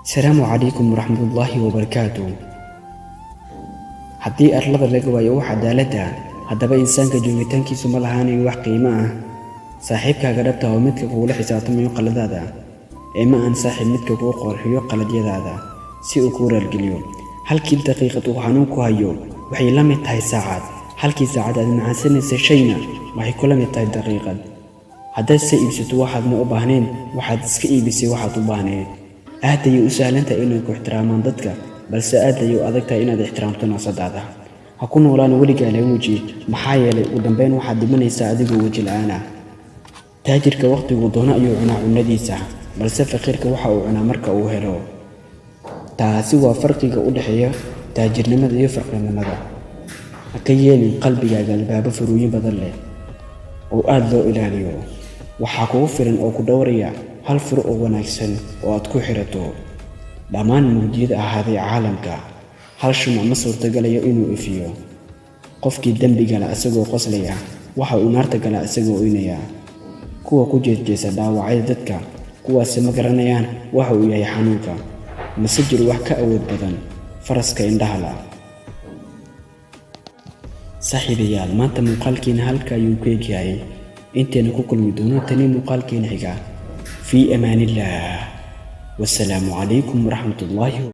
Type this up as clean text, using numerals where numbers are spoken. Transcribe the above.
Asalaamu calaykum waraxmatullaahi wabarakaatu. Haddii arlada laga waayo wax cadaaladda, haddaba insaanka joogitaankiisu ma lahaanayo wax qiimo ah. Saaxiibkaaga dhabta waa midka kugula xisaabtamayo qaladaada, ee ma aan saaxiib midka kuu qorxiyo qaladyadaada si uu kuu raalgeliyo. Halkii daqiiqad uu xanuun ku hayo waxay la mid tahay saacad. Halkii saacad aad macaansanaysa shayna waxay kula mid tahay daqiiqad. Haddaad se iibsato waxaadna u baahnayn, waxaad iska iibisay waxaad u baahnayd. Aad ayay u sahlan tahay inay ku ixtiraamaan dadka, balse aad ayay u adag tahay inaad ixtiraamto nafsadaada. Ha ku noolaan weligaa laba weji, maxaa yeelay ugu dambeyn waxaad dhimanaysaa adigoo weji la'aan ah. Taajirka wakhtiguu doono ayuu cunaa cunadiisa, balse faqiirka waxa uu cunaa marka uu helo. Taasi waa farqiga u dhexeeya taajirnimada iyo faqiirnimada. Ha ka yeelin qalbigaaga albaabo furooyin badan leh oo aad loo ilaaliyo. Waxaa kugu filan oo ku dhowraya hal furo oo wanaagsan oo aad ku xirato. Dhammaan mugdiyada ahaaday caalamka, hal shumac ma suurtagalayo inuu ifiyo. Qofkii dembi gala isagoo qoslaya waxa uu naarta galaa isagoo oynaya. Kuwa ku jeesjeesa dhaawacyada dadka, kuwaasi ma garanayaan waxa uu yahay xanuunka. Mase jiro wax ka awood badan faraska indhaha la'. Saaxiibayaal, maanta muuqaalkeena halka ayuu ku egyahay. Intaynu ku kulmi doono tani muuqaalkeena xiga, fii amaanillaah, wasalaamu calaykum waraxmatullaahi.